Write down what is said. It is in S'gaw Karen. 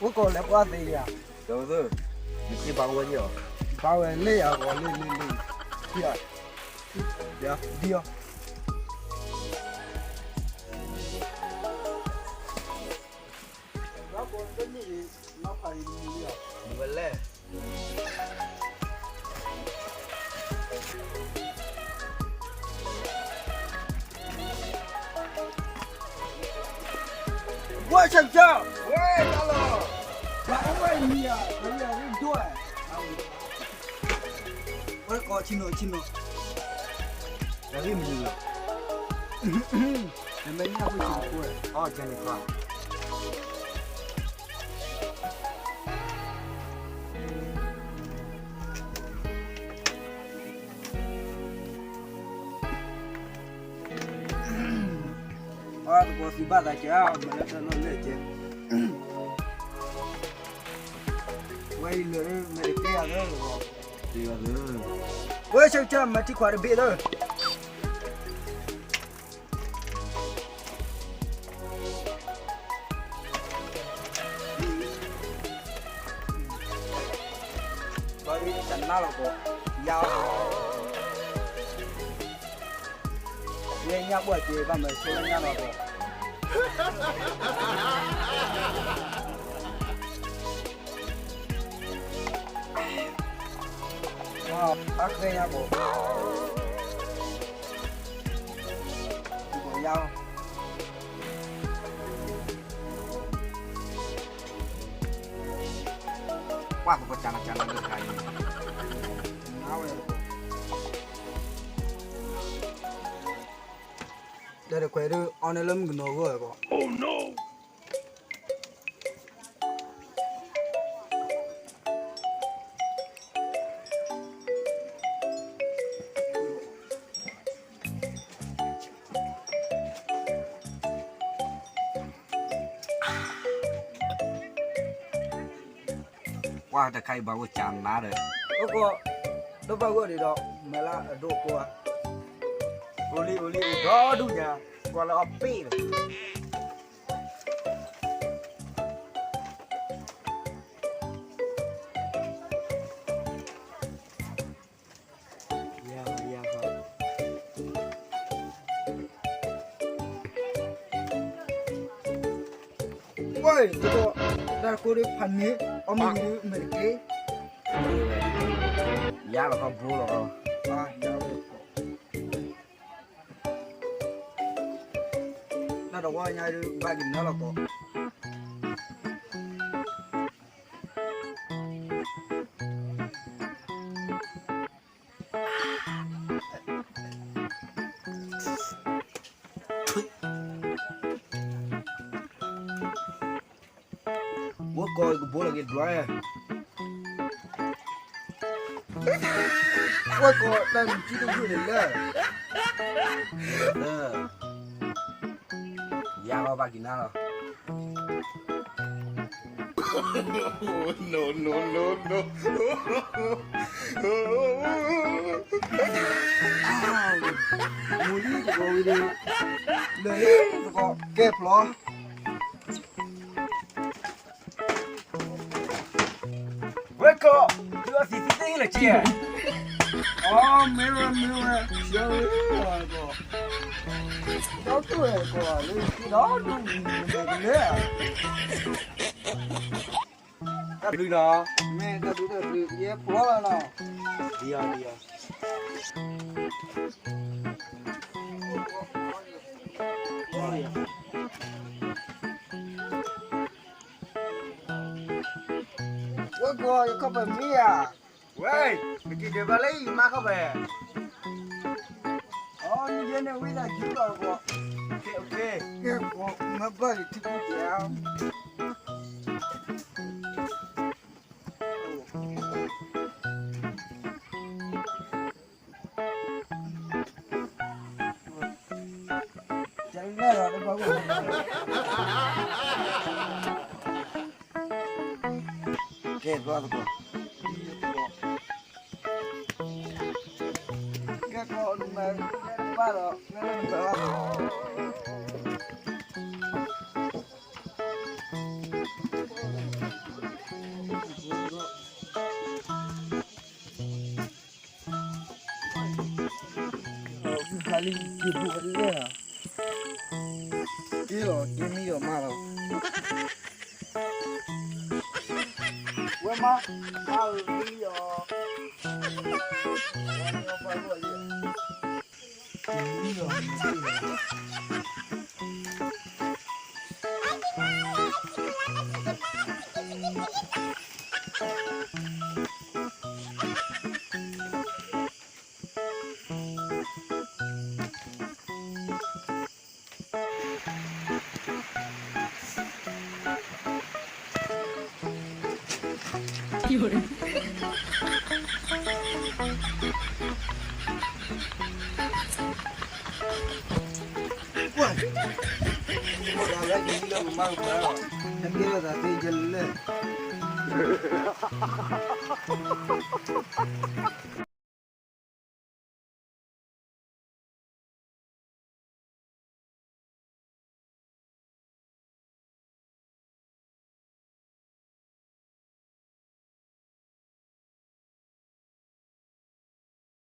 ဝဲကိးလဲၤပှၤသ့ၣ်ယၤ, ဒီးဝဲသ့ၣ်, နက့ဘၣ်ဝဲယီၤ, ဘၣ်ဝဲလၢယၤဂီၤလံလံလံ, ယၤ, ယၤ, ဒ်အီၤ, ဘၣ်ကိးတနံၣ်အံၤ, နီၢ်ဖးအံၤတမံၤလံအီၤ, မ့ၢ်ဝဲလဲၣ်. ဝဲဆၢကၠီ, ဝဲတၢ်လီၤ, ဘၣ်အဝဲမံၤဧါ, တၢ်လီၤဒိၣ်ဧါ, ဝဲကိးဆံနိၣ်ဆံနိၣ်, တၢ်ဂ့ၢ်မံၤလီၤ, နမ့ၢ်ညၣ်ဖိဆံးတဖိ, အီၣ်ကဲန့ၣ်ခီ အသကိးသံဘၣ်သးကဲ, မ့ၢ်လၢတၢ်လီၢ်လၢကဲ, ဝဲအံၤလၢမဲာ်တကျ့အသၢလီၤ, ဝဲဆၢကၠီမဲာ်ထံခွးတဘ့ၣ်လၢ ဘၣ်တနါလီၤကိး, ယၤ, ယဲညၣ်ဘှီၣ်က့ၤဘၣ်မၤဆိလၢညၣ်လီၤကိး, ဘၣ်ဃဲညၣ်ကိး, ယၤ ကွၢ်သကိးကနၤကနၤလၢခါအံၤ, နဝဲ, ဒီးတခွဲးဒုး အီၤန့ၣ်လၢမုၢ်ကနီၤဂီၢ်အဂီၢ်. ကွၢ်တခါအံၤဘၣ်ဝဲကနၤဒီး, အဃိ, ဒီးဘၣ်ဂီၢ်ဒံးဒီး မဲာ်လၢအဒိၣ်ကိးဧါ, အိၣ်လံအိၣ်လံအိၣ်ဒီဒူၣ်ညါ, ကွၢ်လၢအပ့ၢ်လီၤ. ယၤ, ယၤ, ဝဲ, တၢ်ကိးဒုးဖးန့ၣ်, အီၣ်မ့ၢ်ဒုးမဲာ်တကျ့, ယၤလီၤကီဘိလီၤ, တၢ်တဝီညါဒုး ဘၣ်က့ၤနၢလီၤကိး. ဝဲကိးကဘိလီၤက့ၤဒွး, ဝဲကိးတၢ်မုၢ်ကံတဘျုးန့ၣ်လၢ, ယၤလီၤဘၣ်က့ၤနၤလီၤ. No, no, no, no. မူလံသကိးဝံၤဒီး, လၢသကိးကဲဖျီ, ဝဲကိး, ဒုးအီသံးသံသ့လၢက့, အီ မ့ၢ်ဝဲမ့ၢ်ဝဲ, ဆၢဝဲ, ဒီတူၢ်ဝဲကိးလၢက့ဒီးဒူၣ်မုၢ်မုၢ်လဲၣ်, တၢ်ဘျုးလီၤ, မ့ၢ်တၢ်ဘျုးတၢ်ဘျုး ယဲဖျီလီၤနီၤ, ဒ်အီၤဒ်အီၤ, ဝဲကိးယခီပမ့ၢ်ဧါ, ဝဲ, နက့ၤဒဲးဘၣ်လၢယမါခီပ, အီ နယဲန့ၣ်ဝံသးစူၤလီၤကိး, ကဲကိး မ့ၢ်ဘၣ်ယထံၣ်ကူၣ်ကဲဧါ. ကဲသကိး, ကဲကိးနမဲာ်ဘၣ်ဒီး မ့ၢ်လၢနမဲာ်ဘၣ်ဒီး, အလံ က့ၤဘိးလဲၣ်, က့ၤလီၤ က့ၤမံလီၤမးလီၤ, ဝဲမး, မၤအၢ က့ၤလံအီၤ, က့ၤလံအီၤ,